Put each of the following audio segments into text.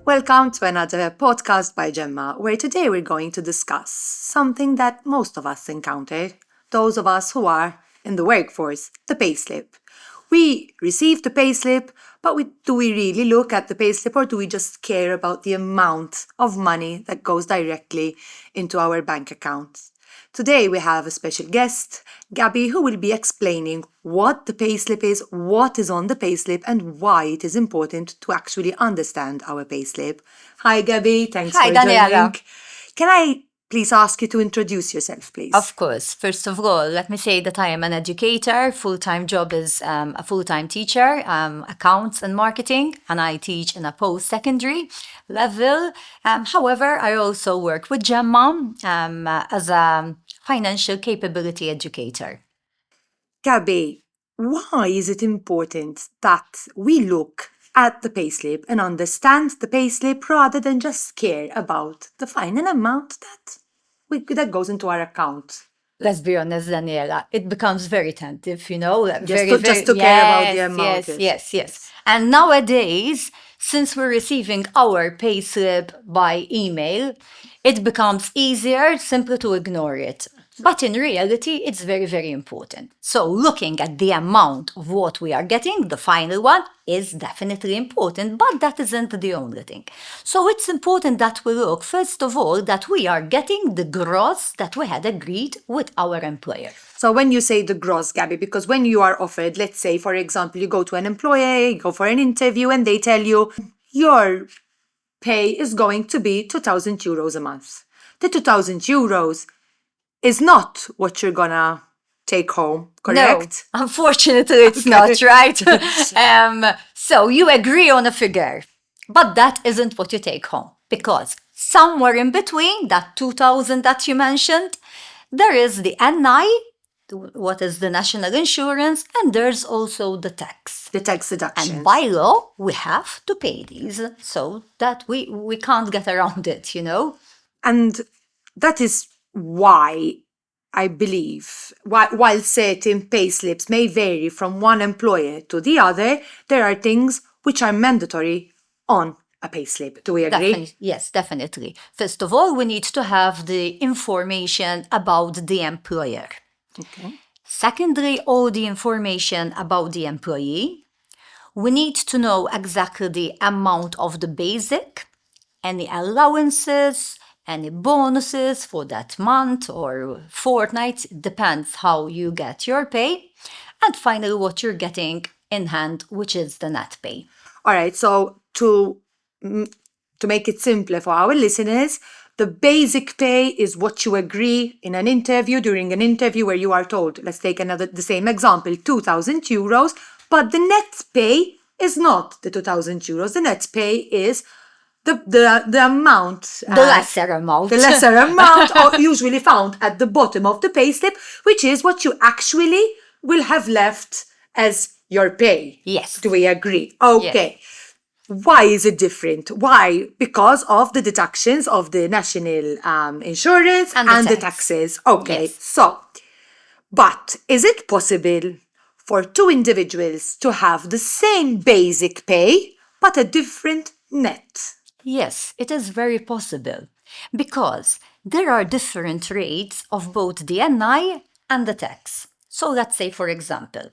Welcome to another podcast by ḻEMMA, where today we're going to discuss something that most of us encounter, those of us who are in the workforce, the payslip. We receive the payslip, but do we really look at the payslip, or do we just care about the amount of money that goes directly into our bank accounts? Today we have a special guest, Gabby, who will be explaining what the payslip is, what is on the payslip, and why it is important to actually understand our payslip. Hi, Gabby. Thanks Hi, for Daniela. joining. Can I please ask you to introduce yourself, please? Of course. First of all, let me say that I am an educator. Full-time job is a full-time teacher, accounts and marketing, and I teach in a post-secondary level. However, I also work with ḻEMMA as a financial capability educator. Gabby, why is it important that we look at the payslip and understand the payslip rather than just care about the final amount that goes into our account? Let's be honest, Daniela, it becomes very tentative, you know? Just to care about the amount. Yes. And nowadays, since we're receiving our payslip by email, it becomes easier simply to ignore it. But in reality, it's very, very important. So looking at the amount of what we are getting, the final one, is definitely important, but that isn't the only thing. So it's important that we look, first of all, that we are getting the gross that we had agreed with our employer. So when you say the gross, Gabby, because when you are offered, let's say, for example, you go to an employer, you go for an interview, and they tell you your pay is going to be 2,000 euros a month. The 2,000 euros is not what you're gonna take home, correct? No, unfortunately, it's not, right? So you agree on a figure, but that isn't what you take home, because somewhere in between that 2,000 that you mentioned, there is the NI, what is the national insurance, and there's also the tax. The tax deductions. And by law, we have to pay these, so that we can't get around it, you know? And that is why I believe, while certain payslips may vary from one employer to the other, there are things which are mandatory on a payslip. Do we agree? Yes, definitely. First of all, we need to have the information about the employer. Okay. Secondly, all the information about the employee. We need to know exactly the amount of the basic, any allowances, any bonuses for that month or fortnight, depends how you get your pay. And finally, what you're getting in hand, which is the net pay. All right, so to make it simpler for our listeners, the basic pay is what you agree in an interview, during an interview where you are told, let's take the same example, 2,000 euros, but the net pay is not the 2,000 euros. The net pay is the amount. The lesser amount. The lesser amount usually found at the bottom of the payslip, which is what you actually will have left as your pay. Yes. Do we agree? Okay. Yes. Why is it different? Why? Because of the deductions of the national insurance and the taxes. Okay. Yes. So, but is it possible for two individuals to have the same basic pay, but a different net? Yes, it is very possible, because there are different rates of both the NI and the tax. So let's say, for example,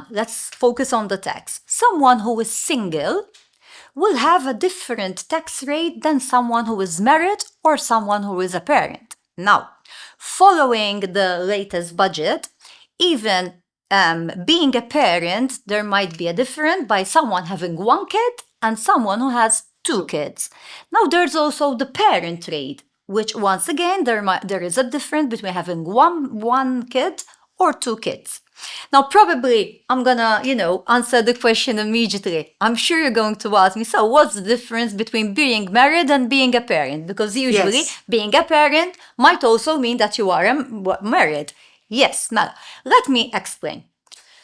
let's focus on the tax. Someone who is single will have a different tax rate than someone who is married or someone who is a parent. Now, following the latest budget, even being a parent, there might be a difference by someone having one kid and someone who has two kids. Now, there's also the parent rate, which once again, there is a difference between having one kid or two kids. Now, probably I'm gonna, answer the question immediately. I'm sure you're going to ask me, so what's the difference between being married and being a parent? Because usually being a parent might also mean that you are married. Yes, now, let me explain.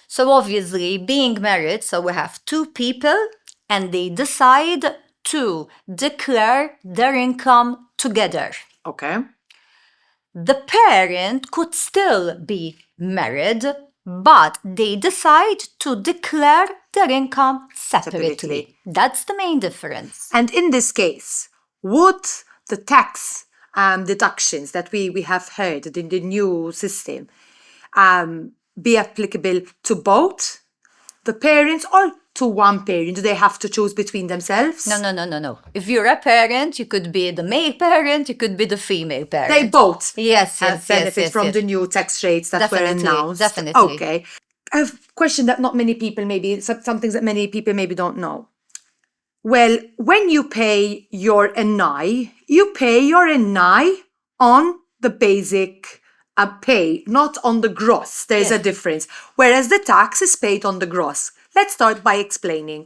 So obviously, being married, so we have two people and they decide to declare their income together. Okay. The parent could still be married, but they decide to declare their income separately. That's the main difference. And in this case, would the tax deductions that we have heard in the new system be applicable to both the parents or to one parent? Do they have to choose between themselves? No. If you're a parent, you could be the male parent, you could be the female parent. They both yes, have benefits from the new tax rates that were announced. Definitely. Okay. I have a question that not many people some things that many people maybe don't know. Well, when you pay your NI, you pay your NI on the basic pay, not on the gross. There's a difference. Whereas the tax is paid on the gross. Let's start by explaining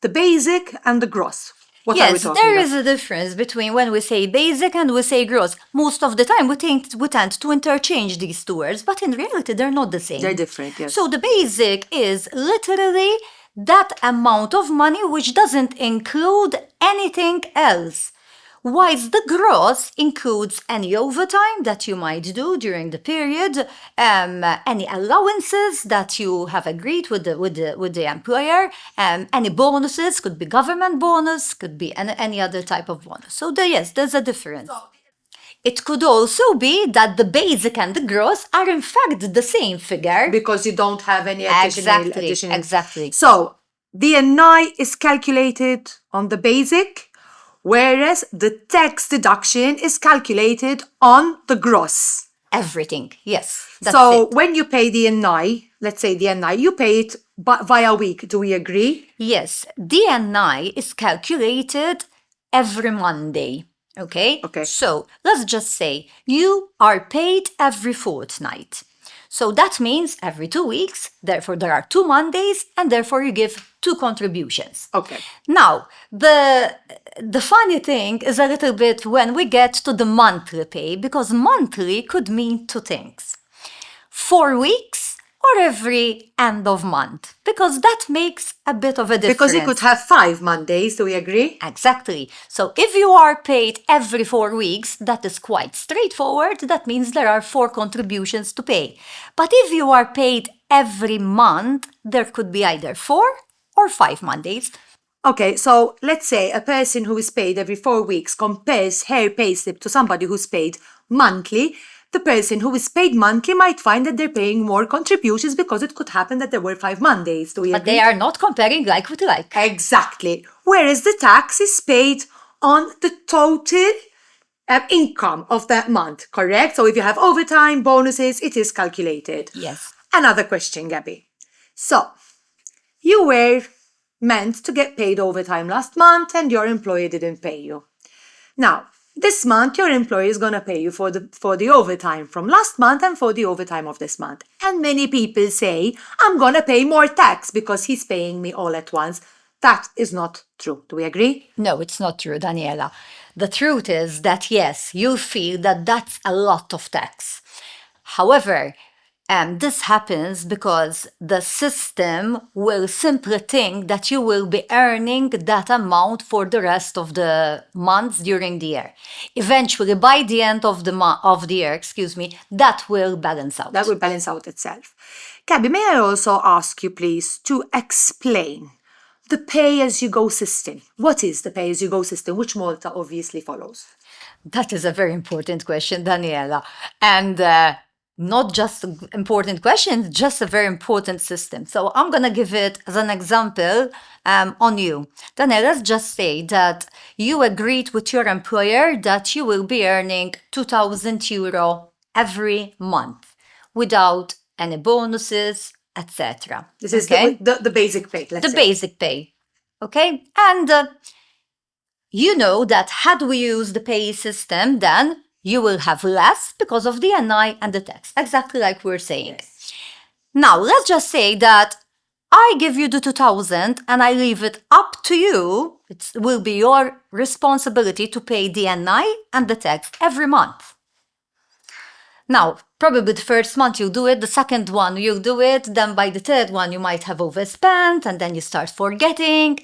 the basic and the gross. What are we talking there about? is a difference between when we say basic and we say gross. Most of the time we tend to interchange these two words, but in reality they're not the same. They're different, yes. So the basic is literally that amount of money which doesn't include anything else. Whilst the gross includes any overtime that you might do during the period, any allowances that you have agreed with the employer, any bonuses, could be government bonus, could be any other type of bonus. So there's a difference. It could also be that the basic and the gross are in fact the same figure. Because you don't have any additional... Exactly. So, the NI is calculated on the basic, whereas the tax deduction is calculated on the gross. Everything, yes. So when you pay the NI, let's say the NI, you pay it via week. Do we agree? Yes. The NI is calculated every Monday. Okay? So let's just say you are paid every fortnight. So that means every 2 weeks, therefore there are 2 Mondays, and therefore you give 2 contributions. Okay. Now, the funny thing is a little bit when we get to the monthly pay, because monthly could mean 2 things. 4 weeks or every end of month, because that makes a bit of a difference. Because you could have 5 Mondays, do we agree? Exactly. So if you are paid every 4 weeks, that is quite straightforward. That means there are 4 contributions to pay. But if you are paid every month, there could be either 4 or 5 Mondays. Okay, so let's say a person who is paid every 4 weeks compares her payslip to somebody who's paid monthly. The person who is paid monthly might find that they're paying more contributions because it could happen that there were 5 Mondays. Do we agree? But they are not comparing like with like. Exactly. Whereas the tax is paid on the total income of that month, correct? So if you have overtime, bonuses, it is calculated. Yes. Another question, Gabby. So, you were meant to get paid overtime last month and your employer didn't pay you. Now, this month, your employer is going to pay you for the overtime from last month and for the overtime of this month. And many people say, I'm going to pay more tax because he's paying me all at once. That is not true. Do we agree? No, it's not true, Daniela. The truth is that, yes, you feel that that's a lot of tax. However, this happens because the system will simply think that you will be earning that amount for the rest of the months during the year. Eventually, by the end of the year, that will balance out. That will balance out itself. Gabby, may I also ask you, please, to explain the pay-as-you-go system? What is the pay-as-you-go system, which Malta obviously follows? That is a very important question, Daniela. And not just an important question, just a very important system. So I'm going to give it as an example on you. Daniela, let's just say that you agreed with your employer that you will be earning €2,000 every month without any bonuses, etc. This is the basic pay, let's say. The basic pay, okay? And you know that had we used the pay system, then you will have less because of the NI and the tax, exactly like we're saying. Yes. Now, let's just say that I give you the 2,000 and I leave it up to you. It will be your responsibility to pay the NI and the tax every month. Now, probably the first month you'll do it, the second one you'll do it, then by the third one you might have overspent and then you start forgetting.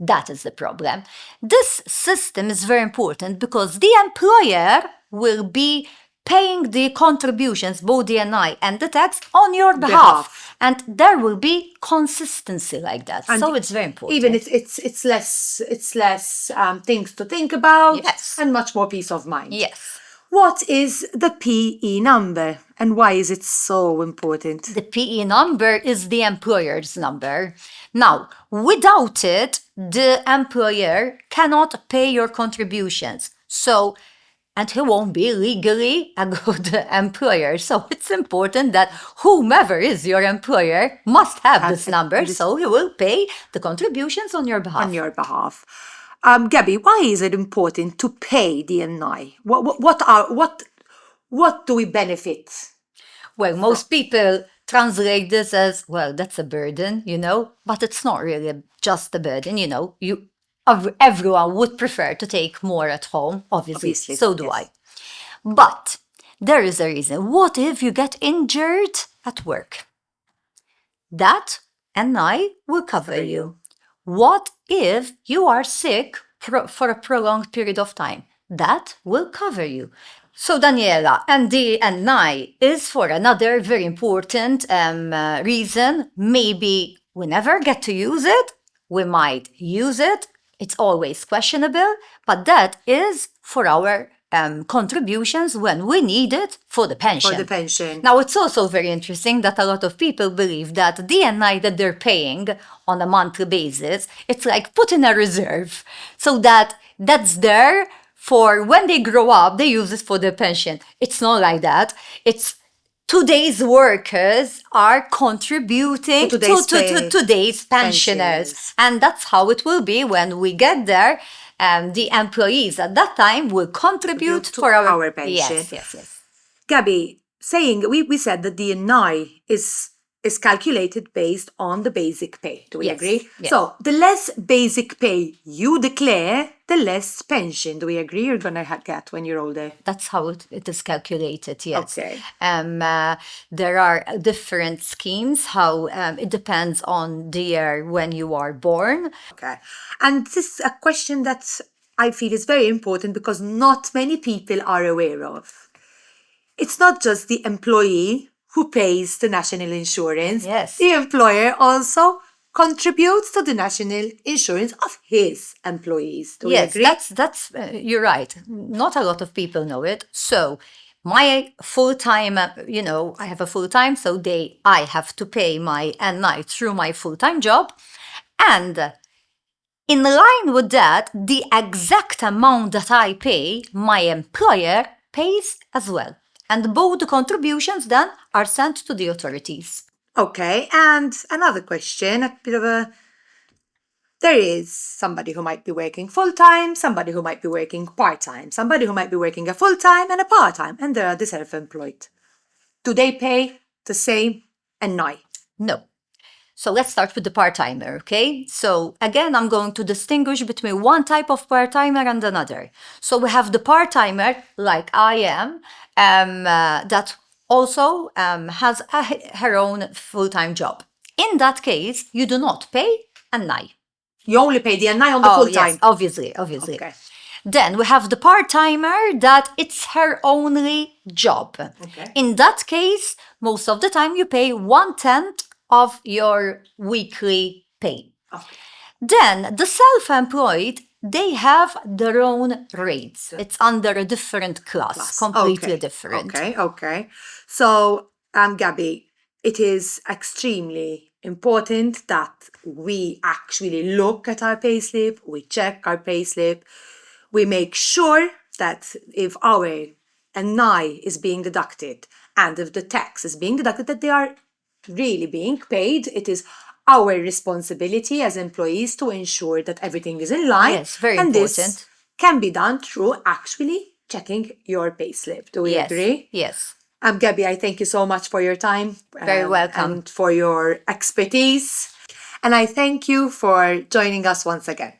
That is the problem. This system is very important because the employer will be paying the contributions, both the NI and the tax, on your behalf. And there will be consistency like that. And so it's very important. Even it's less things to think about, Yes. and much more peace of mind. Yes. What is the PE number and why is it so important? The PE number is the employer's number. Now, without it, the employer cannot pay your contributions. And he won't be legally a good employer. So it's important that whomever is your employer must have this number, so he will pay the contributions on your behalf. On your behalf. Gabby, why is it important to pay the NI? What do we benefit? Well, most people translate this as, well, that's a burden, but it's not really just a burden, everyone would prefer to take more at home, obviously. So do I. But there is a reason. What if you get injured at work? That NI will cover you. What if you are sick for a prolonged period of time? That will cover you. So, Daniela, and the NI is for another very important reason. Maybe we never get to use it. We might use it. It's always questionable, but that is for our contributions when we need it for the pension. For the pension. Now, it's also very interesting that a lot of people believe that the NI that they're paying on a monthly basis, it's like put in a reserve, so that's there for when they grow up, they use it for their pension. It's not like that. It's today's workers are contributing to today's pensioners. And that's how it will be when we get there. The employees at that time will contribute for our pension. Yes. Gabby, we said that the NI is calculated based on the basic pay. Do we agree? Yes. So the less basic pay you declare, the less pension. Do we agree you're going to get when you're older? That's how it is calculated, yes. Okay. There are different schemes, how it depends on the year when you are born. Okay. And this is a question that I feel is very important because not many people are aware of. It's not just the employee who pays the national insurance. Yes. The employer also contributes to the national insurance of his employees. Do we agree? That's you're right. Not a lot of people know it. So my full-time, I have a full-time, so I have to pay my NI through my full-time job. And in line with that, the exact amount that I pay, my employer pays as well. And both the contributions then are sent to the authorities. Okay, and another question, there is somebody who might be working full-time, somebody who might be working part-time, somebody who might be working a full-time and a part-time, and there are the self-employed. Do they pay the same NI? No. So let's start with the part-timer, okay? So again, I'm going to distinguish between one type of part-timer and another. So we have the part-timer, like I am, that also has her own full-time job. In that case, you do not pay NI. You only pay the NI on the full-time? Yes, obviously. Okay. Then we have the part-timer that it's her only job. Okay. In that case, most of the time you pay 1/10 of your weekly pay. Okay. Then the self-employed, they have their own rates. It's under a different class. Completely different. Okay. So, Gabby, it is extremely important that we actually look at our payslip, we check our payslip, we make sure that if our NI is being deducted and if the tax is being deducted, that they are really being paid. It is our responsibility as employees to ensure that everything is in line. Yes, very and important. This can be done through actually checking your payslip. Do we agree? Yes. Gabby, I thank you so much for your time. Very welcome. And for your expertise. And I thank you for joining us once again.